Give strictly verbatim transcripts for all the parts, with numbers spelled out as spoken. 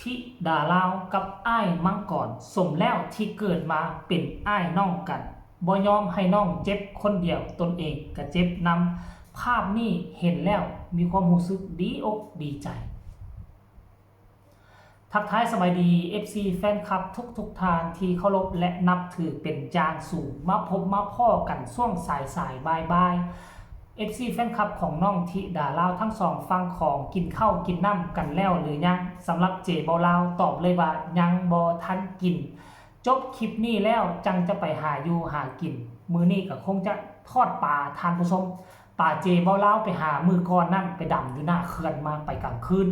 ธิดาลาวกับอ้ายมังกร สมแล้วที่เกิดมาเป็นอ้ายน้องกัน บ่ยอมให้น้องเจ็บคนเดียว ตนเองก็เจ็บนำ ภาพนี้เห็นแล้วมีความรู้สึกดีอกดีใจ ทักทายสบายดี เอฟซี แฟนคลับทุกๆท่านที่เคารพและนับถือเป็นอย่างสูง มาพบมาพ้อกันช่วงสายๆบ่ายๆ เอฟซี แฟนคลับของน้องธิดาลาวทั้งสองฝั่งของกินข้าวกินน้ำกันแล้วหรือยัง สำหรับเจเบาลาวตอบเลยว่ายังบ่ทันกิน จบคลิปนี้แล้วจั่งจะไปหาอยู่หากิน มื้อนี้ก็คงจะทอดปลาท่านผู้ชม ปลาเจเบาลาวไปหามื้อก่อนนั่นไปดำอยู่หน้าเขื่อนมาไปกลางคืน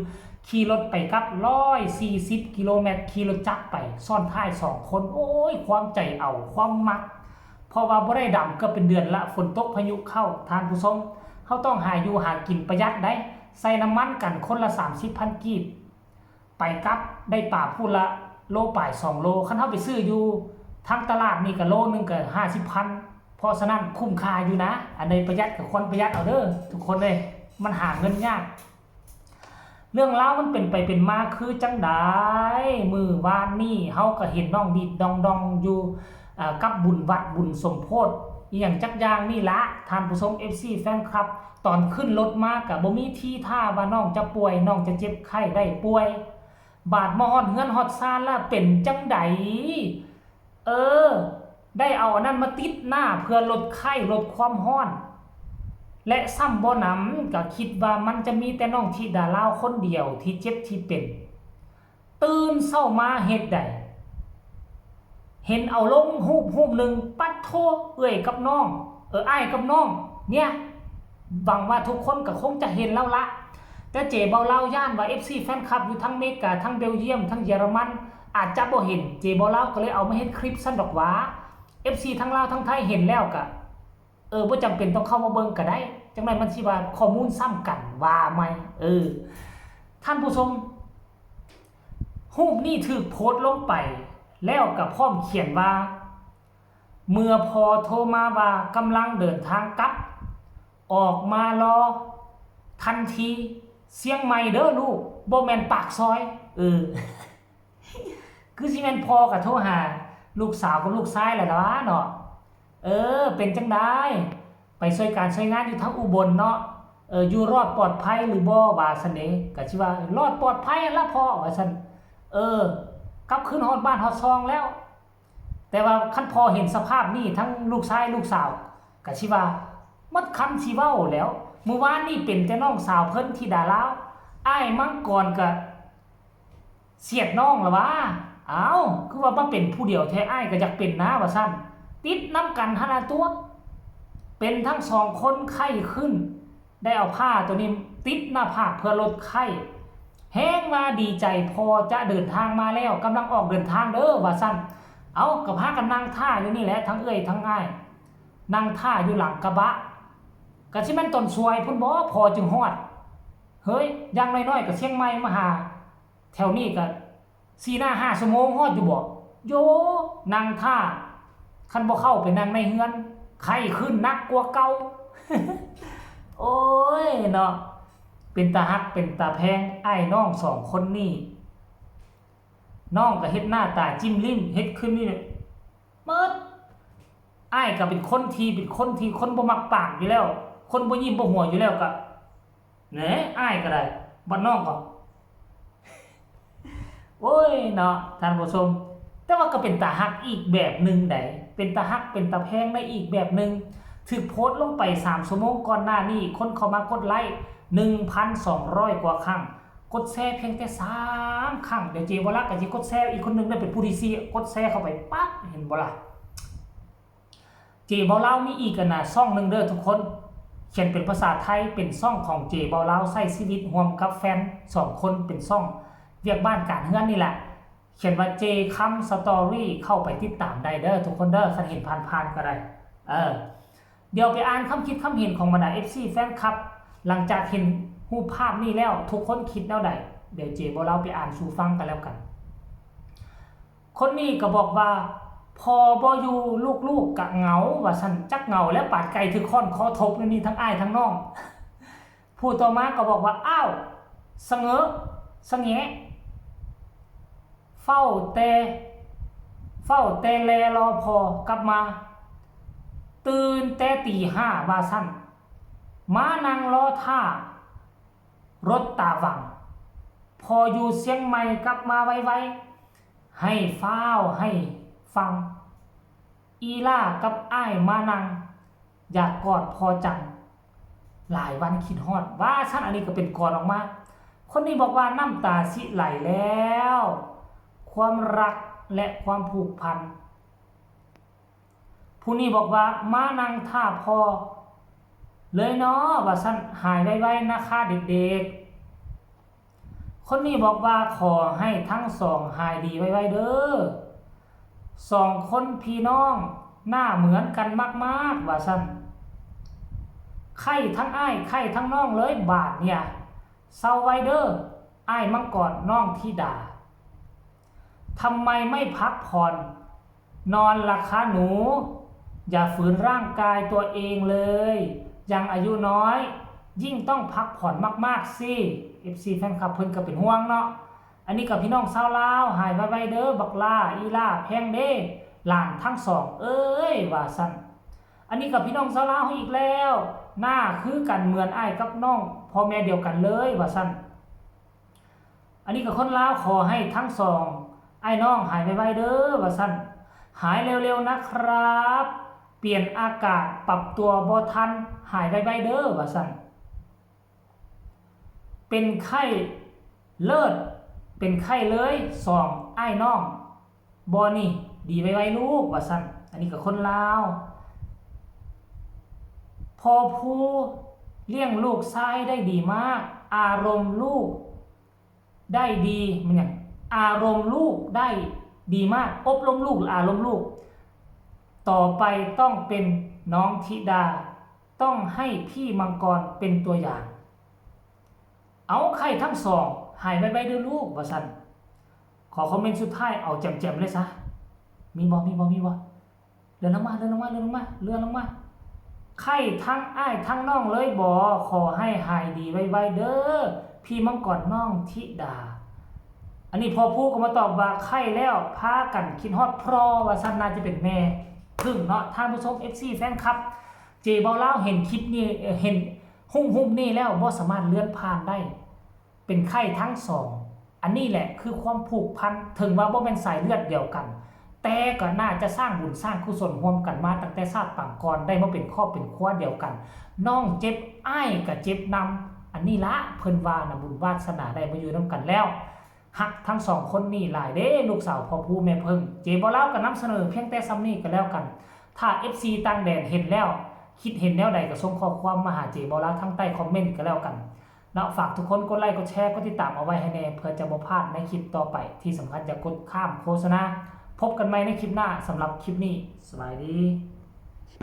ขี่รถไปกลับร้อยสี่สิบกิโลเมตร ขี่รถจักรไปซ้อนท้ายสองคน โอ้ย ความใจเอาความมัก เพราะว่าบ่ได้ดำก็เป็นเดือนละ ฝนตกพายุเข้า ท่านผู้ชม เฮาต้องหาอยู่หากินประหยัดได้ ใส่น้ำมันกันคนละสามสิบพันกีบ ไปกลับได้ปลาผู้ละโลปลายสองโล คันเฮาไปซื้ออยู่ทางตลาดนี่ก็โลหนึ่งก็ห้าสิบพัน เพราะฉะนั้นคุ้มค่าอยู่นะ อันใดประหยัดก็ควรประหยัดเอาเด้อทุกคนเลย มันหาเงินยาก เรื่องราวมันเป็นไปเป็นมาคือจั่งใด มื้อวานนี้เฮาก็เห็นน้องดีดดองดองอยู่ อ่า กับบุญวัดบุญสมโพธิอีหยังจักอย่างนี่ละ ท่านผู้ชม เอฟซี แฟนคลับ ตอนขึ้นรถมาก็บ่มีทีท่าว่าน้องจะป่วย น้องจะเจ็บไข้ได้ป่วย บาดมาฮอดเฮือนฮอดซานแล้วเป็นจั่งใด เออ ได้เอาอันนั้นมาติดหน้าเพื่อลดไข้ลดความร้อน และซ้ำบ่หนำก็คิดว่ามันจะมีแต่น้องธิดาลาวคนเดียวที่เจ็บที่เป็น ตื่นเช้ามาเฮ็ดใด เห็นเอาลงรูปรูปหนึ่ง ปัดโธ่ เอื้อยกับน้อง เออ อ้ายกับน้อง เนี่ย หวังว่าทุกคนก็คงจะเห็นแล้วละ แต่เจเบาลาวย้านว่า เอฟซี แฟนคลับอยู่ทั้งอเมริกา ทั้งเบลเยียม ทั้งเยอรมัน อาจจะบ่เห็น เจเบาลาวก็เลยเอามาเฮ็ดคลิปซั่นดอกหวา เอฟซี ทั้งลาวทั้งไทยเห็นแล้วก็ เออ บ่จำเป็นต้องเข้ามาเบิ่งก็ได้ จั่งใดมันสิว่าข้อมูลซ้ำกัน ว่าใหม่ เออ ท่านผู้ชม รูปนี้ถูกโพสต์ลงไป แล้วก็พร้อมเขียนว่า เมื่อพ่อโทรมาว่ากำลังเดินทางกลับ ออกมารอทันที เชียงใหม่เด้อลูก บ่แม่นปากซอย เออ คือสิแม่นพ่อก็โทรหาลูกสาวกับลูกชายแหละเนาะ เออ เป็นจั่งใด ไปช่วยการช่วยงานอยู่ทางอุบลเนาะ เออ อยู่รอดปลอดภัยหรือบ่ ว่าซั่นเด้ ก็สิว่ารอดปลอดภัยหั่นละพ่อ ว่าซั่น เออ กลับคืนฮอดบ้านฮอดช่องแล้ว แต่ว่าคันพ่อเห็นสภาพนี้ทั้งลูกชายลูกสาว ก็สิว่าหมดคำสิเว้าแล้ว มื้อวานนี้เป็นแต่น้องสาวเพิ่นธิดาลาว อ้ายมังกรก็ เสียดน้องละวะ อ้าว คือว่ามาเป็นผู้เดียวแท้ อ้ายก็อยากเป็นนะ ว่าซั่น ติดนำกันหั่นนะตั๊ว เป็นทั้งสองคนไข้ขึ้น ได้เอาผ้าตัวนี้ติดหน้าผากเพื่อลดไข้ แฮงว่าดีใจ พ่อจะเดินทางมาแล้ว กำลังออกเดินทางเด้อ ว่าซั่น เอา ก็พากันนั่งท่าอยู่นี่แหละ ทั้งเอื้อยทั้งอ้าย นั่งท่าอยู่หลังกระบะ ก็สิแม่นตนซวยพุ้นบ่ พ่อจึงฮอด เฮ้ย อย่างน้อยๆ ก็เชียงใหม่มาหา แถวนี้ก็สี่ห้าชั่วโมงฮอดอยู่บ่ โย นั่งท่า คันบ่เข้าไปนั่งในเฮือน ไข้ขึ้นหนักกว่าเก่า โอ้ยเนาะ เป็นตาฮักเป็นตาแพง อ้ายน้องสองคนนี้ น้องก็เฮ็ดหน้าตาจิ้มลิ้ม เฮ็ดขึ้นนี่ เมิด อ้ายก็เป็นคนที่ เป็นคนที่คนบ่มักปากอยู่แล้ว คนบ่ยิ้มบ่หัวอยู่แล้วก็ แหน อ้ายก็ได้ บัดน้องก็ โอ้ยเนาะ ท่านผู้ชม แต่ว่าก็เป็นตาฮักอีกแบบหนึ่งได๋ เป็นตาฮัก เป็นตาแพงในอีกแบบหนึ่ง ถูกโพสต์ลงไปสามชั่วโมงก่อนหน้านี้ คนเข้ามากดไลค์ หนึ่งพันสองร้อยกว่าครั้ง กดแชร์เพียงแต่สามครั้ง เดี๋ยวเจวรักษ์ก็สิกดแชร์ อีกคนหนึ่งได้เป็นผู้ที่สี่ กดแชร์เข้าไปปั๊บ เห็นบ่ล่ะ เจเบาลาวมีอีกอันน่ะ ช่องหนึ่งเด้อทุกคน เขียนเป็นภาษาไทย เป็นช่องของเจเบาลาว ใช้ชีวิตร่วมกับแฟนสองคน เป็นช่องเวียกบ้านการเฮือนนี่แหละ เขียนว่า เจ คำ สตอรี่ เข้าไปติดตามได้เด้อทุกคนเด้อ คันเห็นผ่านๆก็ได้ เออ เดี๋ยวไปอ่านคำคิดคำเห็นของบรรดา เอฟซี แฟนคลับ หลังจากเห็นรูปภาพนี้แล้ว ทุกคนคิดแนวใด เดี๋ยวเจเบาลาวไปอ่านสู่ฟังกันแล้วกัน คนนี้ก็บอกว่า พ่อบ่อยู่ ลูกๆกะเหงา ว่าซั่น จักเหงาแล้ว ปานไก่ถืกค้อนคอทบอยู่นี่ ทั้งอ้ายทั้งน้อง ผู้ต่อมาก็บอกว่า อ้าว สะเงอะ สะแงะ เฝ้าแต่ เฝ้าแต่แลรอพ่อกลับมา ตื่นแต่ตีห้าว่าซั่น มานั่งรอท่า รถตาหวัง พ่ออยู่เชียงใหม่กลับมาไวๆ ให้ฟ้าวให้ฟัง อีหล้ากับอ้ายมานั่ง อยากกอดพ่อจัง หลายวันคิดฮอด ว่าซั่น อันนี้ก็เป็นกลอนออกมา คนนี้บอกว่าน้ำตาสิไหลแล้ว ความรักและความผูกพัน ผู้นี้บอกว่ามานั่งท่าพ่อเลยเนาะ ว่าซั่น หายไวๆนะคะเด็กๆ คนนี้บอกว่าขอให้ทั้งสองหายดีไวๆเด้อ สองคนพี่น้องหน้าเหมือนกันมากๆ ว่าซั่น ไข้ทั้งอ้ายไข้ทั้งน้องเลยบาดเนี่ย เซาไวเด้อ อ้ายมังกรน้องธิดา ทำไมไม่พักผ่อน นอนล่ะคะหนู อย่าฝืนร่างกายตัวเองเลย ยังอายุน้อย ยิ่งต้องพักผ่อนมากๆสิ เอฟซี แฟนคลับเพิ่นก็เป็นห่วงเนาะ อันนี้กับพี่น้องชาวลาว หายไวๆเด้อ บักหล้า อีหล้า แพงเด้ หลานทั้งสอง เอ้ย ว่าซั่น อันนี้กับพี่น้องชาวลาวอีกแล้ว หน้าคือกันเหมือนอ้ายกับน้อง พ่อแม่เดียวกันเลย ว่าซั่น อันนี้กับคนลาว ขอให้ทั้งสองอ้ายน้องหายไวๆเด้อ ว่าซั่น หายเร็วๆนะครับ เปลี่ยนอากาศปรับตัวบ่ทัน หายไวๆเด้อ ว่าซั่น เป็นไข้เลิศ เป็นไข้เลยสองอ้ายน้อง บ่นี่ ดีไวๆลูก ว่าซั่น อันนี้กับคนลาว พ่อผู้เลี้ยงลูกชายได้ดีมาก อารมณ์ลูกได้ดี มันหยัง อารมณ์ลูกได้ดีมาก อบรมลูกหรืออารมณ์ลูก ต่อไปต้องเป็นน้องธิดา ต้องให้พี่มังกรเป็นตัวอย่าง เอาไข้ทั้งสองหายไวๆเด้อลูก ว่าซั่น ขอคอมเมนต์สุดท้ายเอาแจ่มๆเลยซะ มีบ่ มีบ่ มีบ่ เลื่อนลงมา เลื่อนลงมา เลื่อนลงมา เลื่อนลงมา ไข้ทั้งอ้ายทั้งน้องเลยบ่ ขอให้หายดีไวๆเด้อ พี่มังกรน้องธิดา อันนี้พ่อผู้ก็มาตอบว่าไข้แล้ว พากันคิดฮอดพ่อ ว่าซั่น น่าจะเป็นแม่พึ่งเนาะ ท่านผู้ชม เอฟซี แฟนคลับ เจเบาลาวเห็นคลิปนี้ เอ่อ เห็นฮูปๆนี้แล้วบ่สามารถเลื่อนผ่านได้ เป็นไข้ทั้งสอง อันนี้แหละคือความผูกพัน ถึงว่าบ่แม่นสายเลือดเดียวกัน แต่ก็น่าจะสร้างบุญสร้างกุศลร่วมกันมาตั้งแต่ชาติปางก่อน ได้มาเป็นครอบเป็นครัวเดียวกัน น้องเจ็บอ้ายก็เจ็บนำ อันนี้ละเพิ่นว่านะ บุญวาสนาได้มาอยู่นำกันแล้ว ฮักทั้งสองคนนี่หลายเด้ ลูกสาวพ่อผู้แม่เพิ่ง เจเบาลาวก็นำเสนอเพียงแต่ส่ำนี้ก็แล้วกัน ถ้า เอฟซี ต่างแดนเห็นแล้ว คิดเห็นแนวใดก็ส่งข้อความมาหาเจเบาลาวทางใต้คอมเมนต์ก็แล้วกันเนาะ ฝากทุกคนกดไลค์กดแชร์กดติดตามเอาไว้ให้แน่ เพื่อจะบ่พลาดในคลิปต่อไป ที่สำคัญอย่ากดข้ามโฆษณา พบกันใหม่ในคลิปหน้า สำหรับคลิปนี้ สบายดี